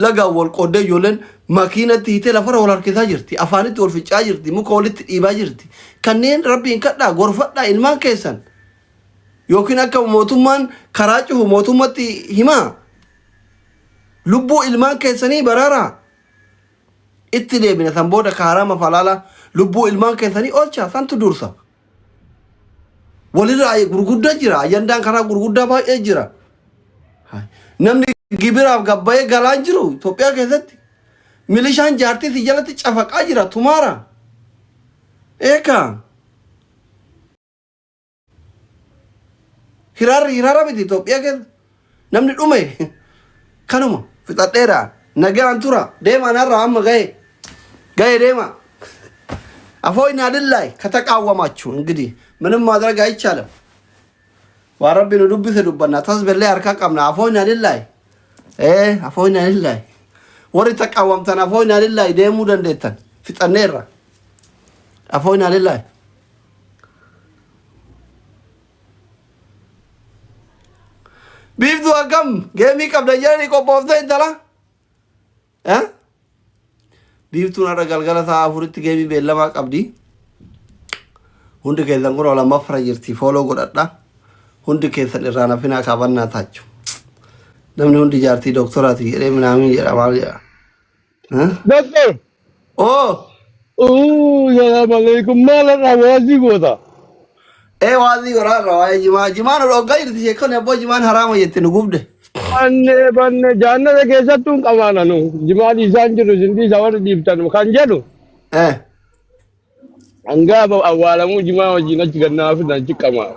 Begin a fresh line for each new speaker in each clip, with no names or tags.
Lagaan wal qooddee ijoolleen makiinatti hiitee lafarra wal harkisaa jirti. Afaanitti wal ficcaa jirti. Muka walitti dhiibaa jirti. Kanneen rabbiin kadhaa gorfadhaa ilmaan keessan. Yookiin akka mootummaan karaa cufu mootummatti himaa. Lubbuu ilmaan keessanii baraaraa. Itti deebina san booda ka haraama falaala lubbuu ilmaan keessanii oolchaa santu dursa. Walirraa gurguddaa jira. Ajandaan karaa gurguddaa baay'ee jira. Namni gibiraaf gabbayee galaan jiru Itoophiyaa keessatti. Milishaan jaartii si jalatti cafaqaa jira tumaara. Eekaa. Hiraarri hiraara miti Itoophiyaa keessa. Namni dhume kanuma fixadheera. Nagaan tura. Deema narraa amma gahe. Gahe deema. አፎይና ልላይ ከተቃወማችሁ እንግዲህ ምንም ማድረግ አይቻልም። waan rabbi nu dubbise dubbanna tasbellee harka qabna afoyna lillahi ee afoyna lillahi warri taqaawwamtan afoyna lillahi deemuu dandeettan fixanneerra afoyna lillahi biiftuu akkam geemii qabda jedhanii qophoofte intala Eh? Biiftuun har'a galgala sa'a afuritti geemii beellamaa qabdi. Hundi keessan kun lammaffara jirti fooloo godhadha. Hundi keessan irraa nafinaa kaabannaa taachu. Namni hundi jaartii doktoraati jedhee minaamin jedha maal jedha. Eh?
Doctor!
Oo!
Salaam alaikum. Maal irraa waazii goota?
Ee waazii godhaa irra waa'ee jimaa. Jimaa nu dhoggaa jirti sheekonni abboo jimaan haraama jette nu gubde.
Banne banne jaannata keessattuu hin qabaana nu. Jimaa dhiisaa hin jirru isin dhiisaa warri dhiiftan kan jedhu.
Eh.
Hangaafa awwaalamuu jimaa wajjin achi gannaa fidan achi qamaa.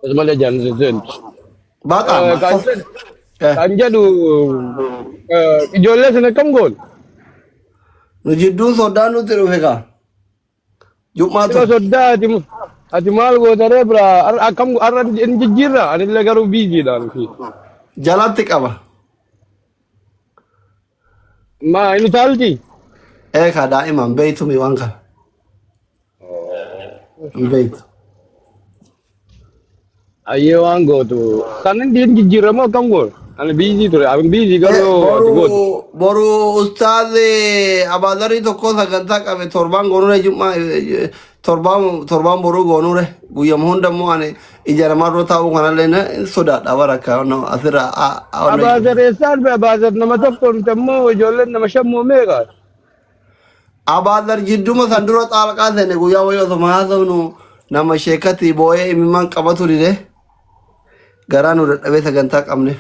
As malee jaannata seentu.
Baqaam
Kan
akkas.
jedhu
Eh.
kan jedhu ijoollee sana akkam goon?
Nu jidduu soddaan nutti dhufe kaa. Jum'aa
Sila
ture.
soddaa ati maal goota ree biraa akkam har'a hin jijjiirra anillee garuu biiziidhaan fi.
Jalatti qaba.
Maa inni taalti?
Ee kaa daa'imaan beeytumi waan kana. Hin beeytu.
Ayyee waan gootu. Kan inni hin jijjiiramu akkam goon? Ani biizii ture. Ani biizii garuu ati gootu.
Boru ustaaz abaadarii tokko sagantaa qabe torbaan goonure jum'aa torbaan boruu goonure guyyama hunda immoo ani ija namaa dura taa'uu kanallee na hin sodaadha bara akka asirra
Abaazar eessaan be abaazar nama tokko miti ammoo ijoolleen nama shan moo meeqa?
Abaadar jidduma san dura xaalqaa seene guyyaa wayii osoma haasofnu nama sheekatti boo'ee imimmaan qabatu dide garaa nu dadhabee sagantaa qabneef.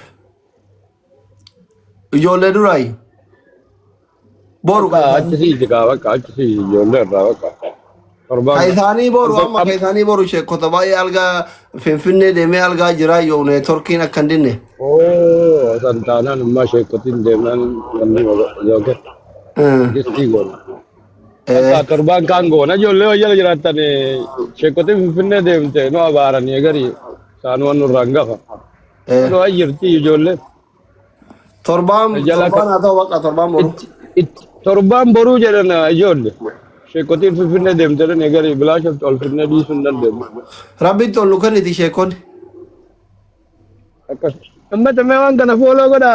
Ijoollee duraayi. Boru
Bakka achi siisi kaa bakka achi siisi ijoollee irraa bakka. Torbaan
Ka isaanii boru amma ka isaanii boru sheekota baay'ee algaa Finfinnee deemee algaa jiraa yoo neetworkiin akka hin dinne.
Oo san taanaan immoo sheekotiin deemnaan namni yookiin gistii goona. Bakka torbaan kaan goona ijoollee wayya jiraattan sheekotiin Finfinnee deemte nu abaaranii egarii saanuma nurraa hin gafa. Nu jirti ijoollee.
Torbaan
Jala
torbaan haa ta'u bakka torbaan boru.
Torbaan boruu jedhan ijoollee. Sheekotiin Finfinnee deemte egarii bilaasha ol finnee dhiisuu hin dandeenyu.
Rabbiin ol nu kenniti sheekonni.
Akkas. Ummata mee waan kana fooloo godha.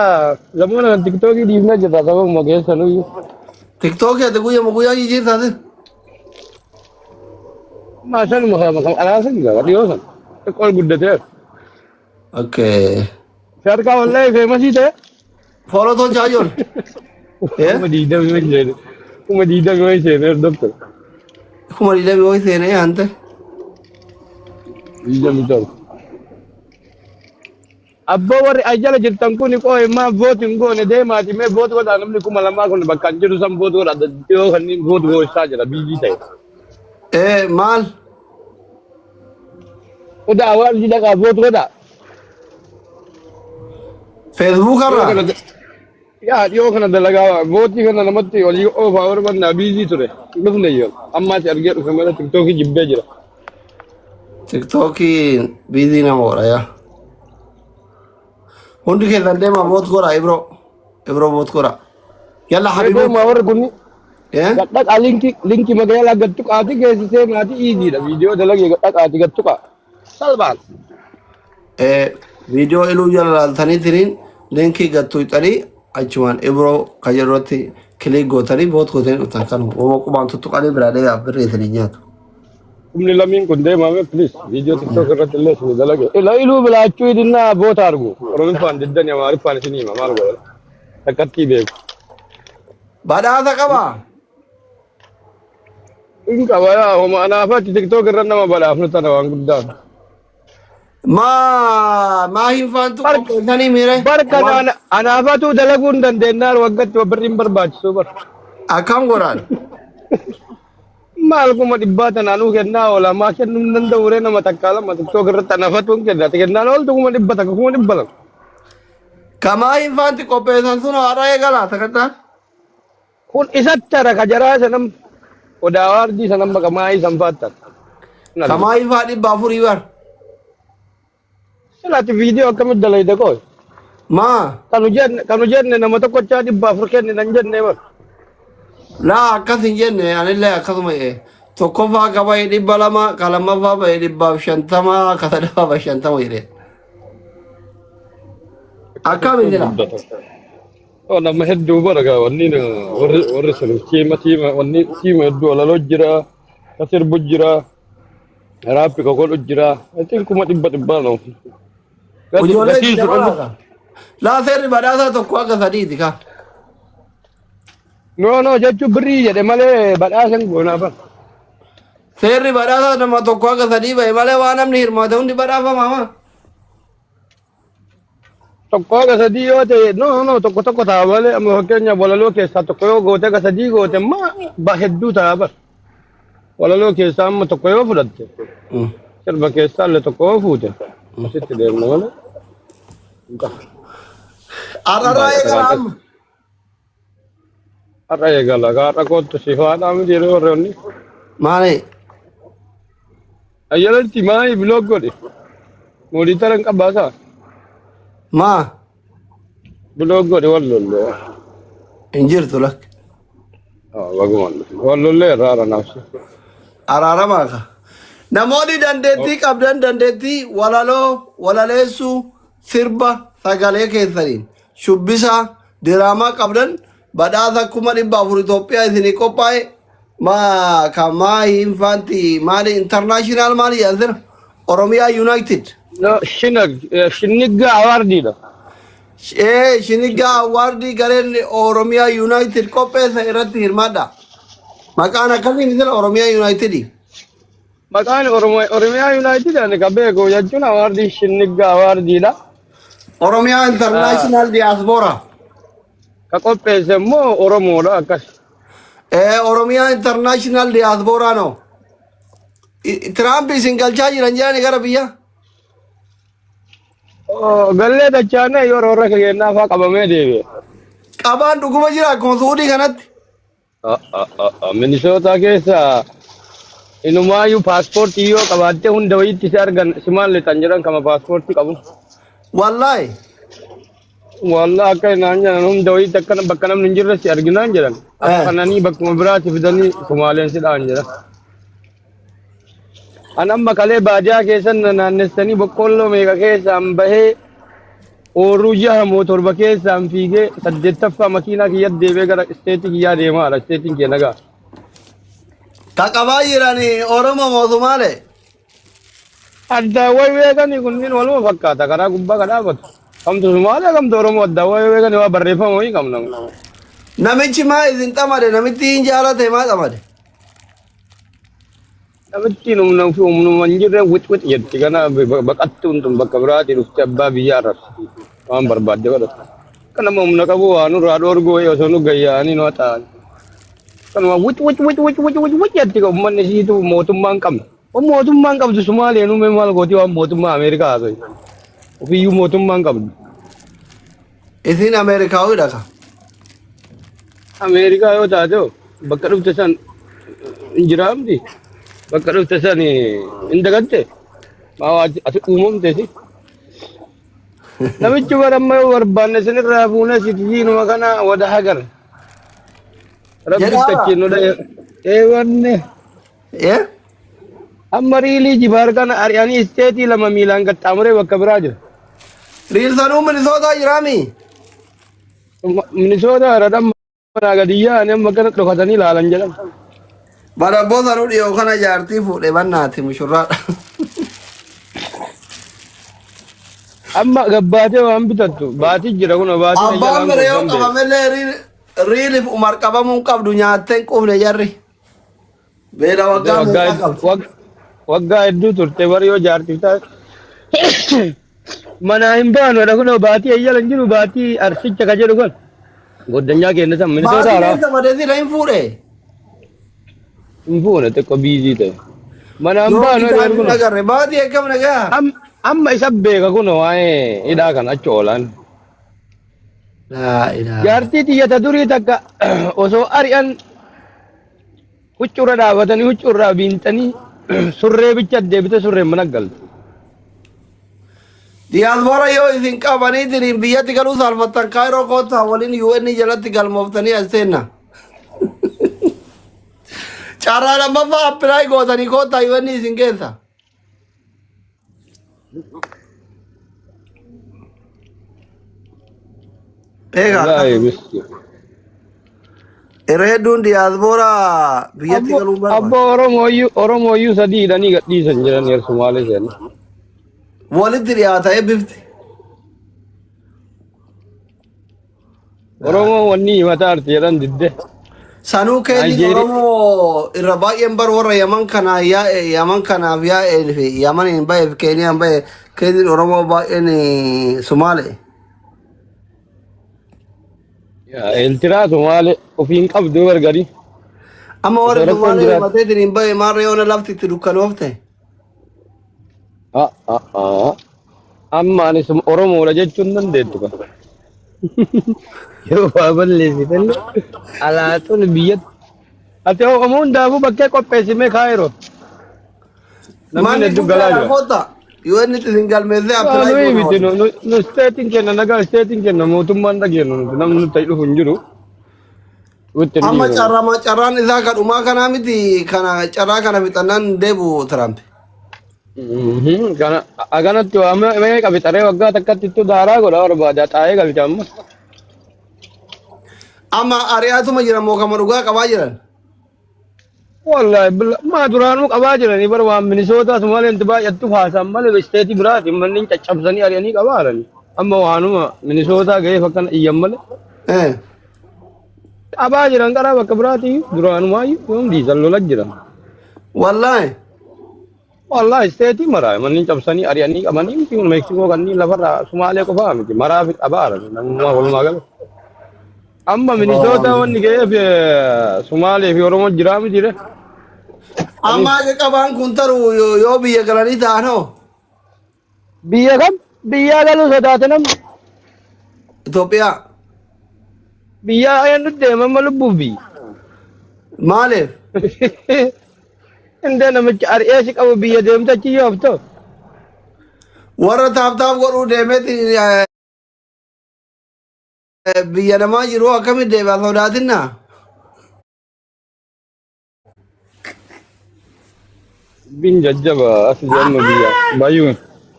Zamana kan tiktookii dhiifnee jirra sababuma keessanuu.
Tiktookii ati guyyama guyyaa jijjiirtaati.
Maa sanuma kan alaa san gaba dhiyoo san. Xiqqoo ol guddateera.
Okay.
Sharkaa wallahi feemasii ta'e.
Fooloo tolchaa jiru. Eh?
20,000 wayi seene. 20,000 wayi seene doktor.
20,000 wayi seenee hante.
27. Abboo warri as jala jirtan kun qooyi maa vooti hin goone deemaati mee vooti godhaa namni 2,000 kun bakka hin jiru san vooti godhaa dhiyoo kanneen vooti goochaa jira biizii ta'e.
Eh maal?
Odaa waan dhaqaa vooti godhaa.
Feesbuuk
Dhiyoo
irraa?
kana yaa dhiyoo kana dalagaa vootii kana namatti olii oofaa barbannaa biizii ture dhufne yoo ammaas argee dhufe malee tiktookii jibbee jira.
Tiktookiin biizii nama godha yaa. Hundi keessan deemaa voot godhaa Ibro. Ibro voot godhaa. Yalla
Mee
habiboot.
deemaa warri kun
Eh?
gadhaqaa linkii linkii magaalaa gattuqaati geessisee maatii iiziidha viidiyoo dalagee gadhaqaati gattuqaa salphaan.
Viidiyoo iluu jala laaltaniitiniin linkii gattuuxanii Achumaan Ibroo kan jedhu irratti click gootanii vote gootanii dhuftan kanuma. Wama qubaan tuttuqanii biraa deebi'aaf birrii isin hin nyaatu.
Humni lamiin kun deemame please viidiyoo TikTok irratti illee isin dalage. Ila iluu bilaachuu idinnaa boota argu. Oromiffaan diddani Amaariffaan isin hima maal godhan. Takkattii beeku.
Badhaasa qabaa.
In qaba yaa homa anaafatti TikTok irra nama badhaafnu tana waan guddaan.
Maa maa hin faantu qopheessanii miire.
Barka anaafatu dalaguu hin dandeenyaan waggatti birriin barbaachisu bar.
Akkam godhaan?
Maal 500,000 tanaa nuu kennaa oola maa kennuu hin danda'u ree nama takkaa lama TikTok irratti anaafatu hin kenna. Ati kennaan ooltu 100,000 200,000.
Kamaa hin faanti qopheessan sun har'a eegala sagantaan.
Kun isatti hara ka jaraa sanam odaa waardii sanam maka maayii san faattan.
Kamaa hin faa 400 bar.
Silaati viidiyoo akkamitti dalayda qoy.
Maa
Kanu jenne nama tokkochaa 400 kenne nan jenne bar.
Laa akkas hin jenne anillee akkasuma tokkoffaa ka bahe 200 ka lammaffaa bahe 150 ka sadaffaa bahe 50 jedhee. Akkami jira?
Oh, nama hedduu bara gaa wanni warri sun tiima tiima wanni tiima hedduu walaloo jira ka sirbu jira raappi ka godhu jira I think kuma dhibba dhibbaa no. Gati
Ijoollee
gatiin
itti
sun
dabalaa ka. Laa seerri badhaasaa tokko akka sadiiti ka.
No no jechuun birrii jedhe malee badhaasa hin goonaa bara.
Seerri badhaasaa nama tokko akka sadii bahe malee waan namni hirmaate hundi badhaafama maa.
Tokko haga sadii yoo ta'e no no tokko tokko ta'a malee amma fakkeenyaaf walaloo keessaa tokko yoo goote haga sadii goote ma ba hedduu ta'a bara. Walaloo keessaa amma tokko yoo fudhatte sirba keessaa illee tokko yoo fuute asitti deemna malee.
Har'arraa eegala amma.
Har'a eegala har'a kootu si faadhaa miti yeroo warroonni.
Maali?
Ayyalanti maali biloog godhe? Mooditara hin qabaasaa?
Maa?
Biloog godhe wal lollee.
Hin jirtu lakki.
Bagumaan wal lollee irraa haara naafsi.
Araaramaa ka. Namoonni dandeettii qabdan dandeettii walaloo, walaleessuu, sirba sagalee keessaniin shubbisaa, diraamaa qabdan badhaasa 400,000 Itoophiyaa isinii qophaa'e maa ka maa hin faanti maali international maali jedhan Oromiyaa United.
No, shinag, shinigga awaardiidha.
Ee shiniggaa awwaardii gareen Oromiyaa United qopheessa irratti hirmaadha. Maqaan akkasii misila Oromiyaa United.
Maqaan Oromiyaa United ani ka beeku jechuun awaardii shinigga awaardiidha.
Oromiyaa International Diaspora.
Ka qopheesse immoo Oromoodha akkas.
Ee Oromiyaa International Diaspora no. Tiraamp isin galchaa jiran jedhani gara biyya.
Oh, Gallee dachaanee yeroo warra keenyaa fa'aa qabamee deebi'e.
Qabaan dhuguma jira akkuma Suudii kanatti.
Minisootaa keessa inumaayyuu paaspoortii yoo qabaatte hunda wayitti si argan si maal lixan jedhan kama paaspoortii qabu.
Wallaahi.
Wallah akka naan jedhan hunda wayitti akkana bakka namni hin jirre si arginaan jedhan. Akkananii bakkuma biraatti fidanii Sumaaleen si dha'an jedhan. An amma kalee baadiyaa keessan na naannessanii boqqoolloo meeqa keessaan bahee oorruu jaha moo torba keessaan fiigee saddeettaffaa makiinaa kiyyatti deebi'ee gara isteetii kiyyaa deemaadha. Isteetiin kiyya nagaa.
Ka qabaa jiran Oromoo moo Sumaalee?
Addaa wayi beekanii kunniin waluma fakkaata karaa gubbaa ka dhaabatu. Kamtu Sumaalee kamtu Oromoo addaa wayi beekanii waa barreeffama wayii qabna.
Namichi maa isin xamade namitti hin jaalate maa xamade?
Namittiin humna ofii humnuma hin jirre wix wix jetti kana baqattuun tun bakka biraatii dhufte abbaa biyyaa arrabsiti waan barbaadde godhatu. Akka nama humna qabu waa nurraa dhoorguu wayii osoo nu gayyaa'anii nu haxaa'an. Kanuma wix wix wix wix wix wix wix jetti uummanni isiitu mootummaa hin qabne. Waan mootummaa hin qabdu Sumaaleen uume maal gooti waan mootummaa Ameerikaa haasa'e. Ofiiyyuu mootummaa hin qabdu.
Isin Ameerikaawidha ka.
Ameerikaa yoo taate hoo, bakka dhufte san hin jiraamti. Bakka dhufte san hin dagatte. Maa waa ati uumamte si. Namichi bara amma yoo barbaanne isinirraa fuunee sitiziinuma kana wada hagar. Rabbi
Jedhaa.
achiin nu dhaye. Eewanne.
Eh?
Amma riilii jibaar kana ari'anii isteetii lama miilaan qaxxaamuree bakka biraa jira.
Riilsanuu Minisootaa jiraami?
Minisoota irra manaa gadi yaa'anii amma kana dhokatanii ilaalan jedhan.
Barabboo sanuu dhiyoo kana jaartii fuudhe bannaati mushurraadha.
Amma gabbaatee waan bitattu baatii jira kun baatii na
Abbaan
jalaan
bira yoo
gorsan beeku.
qabamellee riiliif umar qabamuu hin qabdu nyaattee hin quufne jarri. Beela waggaa
Waggaa
meeqaa qabdi?
waggaa hedduu turte bari yoo jaartii taate. Manaa hin baanu dha kunoo baatii eeyyala hin jiru baatii arsicha ka jedhu kun. Goddanyaa keenya san Minisoota
Baatiin
haaraa
eessa badee sila hin fuudhe?
hin fuune xiqqoo biizii ta'e. Manaa hin
Yoo
baanu
isaan
dha
hin
kunoo.
agarre baatii eeggam nagaa?
Amma isa beeka kunoo waa'ee hidhaa kan achi oolan.
Laa ilaaha.
Jaartii tiyyata durii takka osoo ari'an huccuurra dhaabatanii huccuurraa biinxanii surree bicha deebite surreen mana galte.
Diyaaspoora yoo isin qabaniitiin biyyatti galuu saalfattan Kaayiroo koottaa waliin UN jalatti galmooftanii as seenna. Carraa lammaffaa apply gootanii koottaa UN isin geessa. Egaa
Wallaahi miskiin.
Irra hedduun diyaaspoora biyyatti
Abbo
galuu barbaadu.
abbo Oromooyyuu Oromooyyuu sadii hidhanii gadhiisan jiran heer Sumaalee seenaa.
Walitti dhiyaata eebbifti.
Oromoon wanni himataa arti jedhan didde.
Sanuu keetiin Oromoo irra baay'een bar warra Yaman kanaa yaa'e Yaman kanaaf yaa'e fi Yamaniin ba'e fi Keeniyaan ba'e keetiin Oromoo baay'een Sumaalee.
Yaa Eeltiraa Sumaalee ofiin qabdu gargari.
Amma warri
Osoo rakkoon
Sumaalee
jiraate.
himateetiin hin ba'e maarree yoona lafti itti dukkanoofte.
Ah ah ah. Amma ani Oromoodha jechuun dandeettu kan. Yoo waa balleessitan alaatuun biyyatti. Ati Oromoo hundaafuu bakkee qopheessimee kaayiroo. Namni
Manni
hedduu galaa
guddaadha
jira.
koota. UN itti isin galmeessee
Waa
apply
nuyi
goona
miti
waliin.
nu isteetiin kenna nagaa isteetiin kenna mootummaan dhageenyu nuti namni nutti dhufu hin jiru. Nutti hin
Amma
dhiisu.
carraa carraan isaa kan dhumaa kanaa miti kana carraa kana fixannaan deebi'u Tiraamp.
Kana aganatti waa mee qabi xaree waggaa takkatti ittuu daaraa godha barbaada xaa'ee galcha amma.
Amma ari'aatuma jiran moo kama dhugaa qabaa jiran?
Wallahi billa maa duraanuu qabaa jiranii bara waan Minisootaa Sumaaleen baay'attu haasaan malee isteetii biraati manneen caccabsanii ari'anii qabaa jiranii. Amma waanuma Minisootaa ga'eef akkana iyyan malee. Qabaa jiran karaa bakka biraati duraanumaa yoom dhiisan lola jiran.
Wallahi.
Wallahi isteetii maraa manneen cabsanii ari'anii qabanii miti Meeksikoo kanneen lafarraa Sumaalee qofaa miti maraa fi qabaa jiran namummaa walumaa gala. Amma Minisootaa wanni ga'eef Sumaalee fi Oromoo jiraa miti re.
Amma akka qabaan kun taru yoo biyya galanii ta'an hoo?
Biyya kam? Biyyaa galuu sodaate namni.
Itoophiyaa.
Biyyaa eenyu deema amma lubbuuf biyya.
Maaliif?
Indee namichi ari'ee si qabu biyya deemte achi yoo hafte.
Warra taaptaap godhuu deemeeti biyya namaa jiru akkamitti deebi'a sodaatinna?
Dubbiin jajjaba as jennu biyya baay'ee.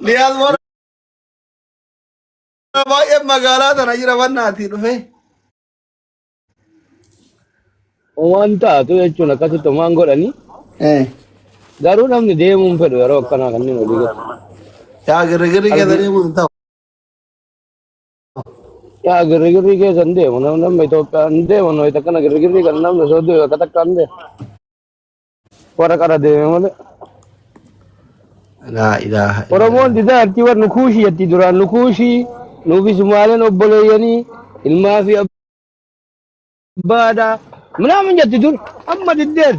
Diyaaspoora baay'een magaalaa tana jira bannaatii dhufe.
Waan taatu jechuun akkasitti homaan godhanii garuu namni deemuu hin fedhu yeroo akkanaa kanneen olii gadi.
Yaa girrigirri keessa deemuun hin ta'u.
Yaa girrigirrii keessa hin deemu namni amma Itoophiyaa hin deemu nuyi akkana girrigirrii kan namni osoo du'e bakka takka hin deemu. Warra qara deeme malee.
Laa ilaaha
Oromoon
illallah.
didaa artii war nukuushii jetti duraan nukuushii nuufi Sumaaleen obboleeyyanii ilmaa fi abbaadha minaamin jetti dur amma diddeer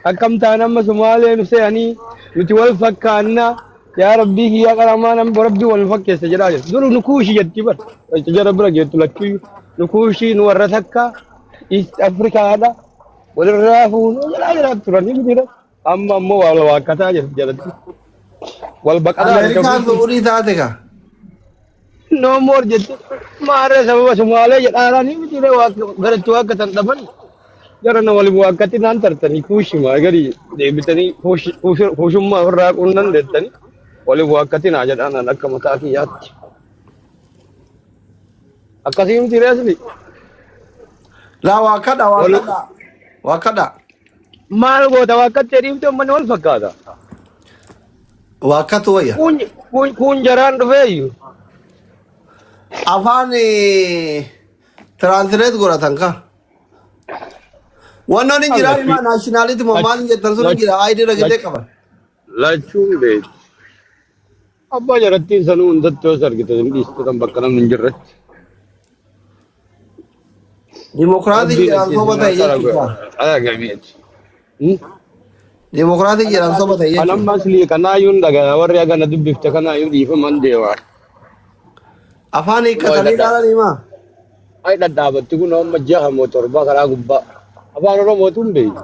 akkam ta'an amma Sumaalee nu se'anii nuti wal fakkaanna yaa rabbii kiyyaa qaramaa namni rabbii wal fakkeessa jedhaa jiru dur nukuushii jetti bar jara bira geettu lachuyyuu nukuushii nu warra takka East Afrikaadha walirraa fuunee jalaa jiraatu turanii miti amma ammoo wal waakkataa jirti jalatti wal baqataa jirti
Ameerikaan
ofiitti
su'uudii taate ka.
no more jetti maarree sababa Sumaalee jedhaaranii miti garatti waakkatan dhaban gara na waliin waakkatti naan tartanii kuushima gadi deebitanii kuushummaa ofirraa quunnan deettanii waliin waakkatinaa jedhaan akka mataa kiyyaatti akkasii miti reesli.
Laa waa kadha waa
Wal
kadha waa kadha.
Maal goota waaqattee dhiifte uummanni wal fakkaata.
Waa katu wayya.
Kun kun kun jaraan dhufeeyyu.
Afaan translate godhatan ka. Wannoon hin jiraa himaa nationality moo maal hin jettan sun hin jira ID ragitee qaban.
Lachuun beektu. Abbaa jarattiin sanuu hundatti yoo argite hin dhiistu kan bakka namni hin jirretti.
Dimokiraatii
Rabbiin
jedhaan soba ta'e jechuudha.
Aragameeti.
Dimokiraatii jedhaan soba ta'e
Kan
jechuudha.
amma aslii kanaayyuun dhagaa warri hagana dubbifte kanaayyuu dhiifaman deemaa.
Afaan hiikkatanii ilaalan himaa.
Ay dhadhaabatti kun amma jaha moo torba karaa gubbaa. Afaan Oromootu hin beeku.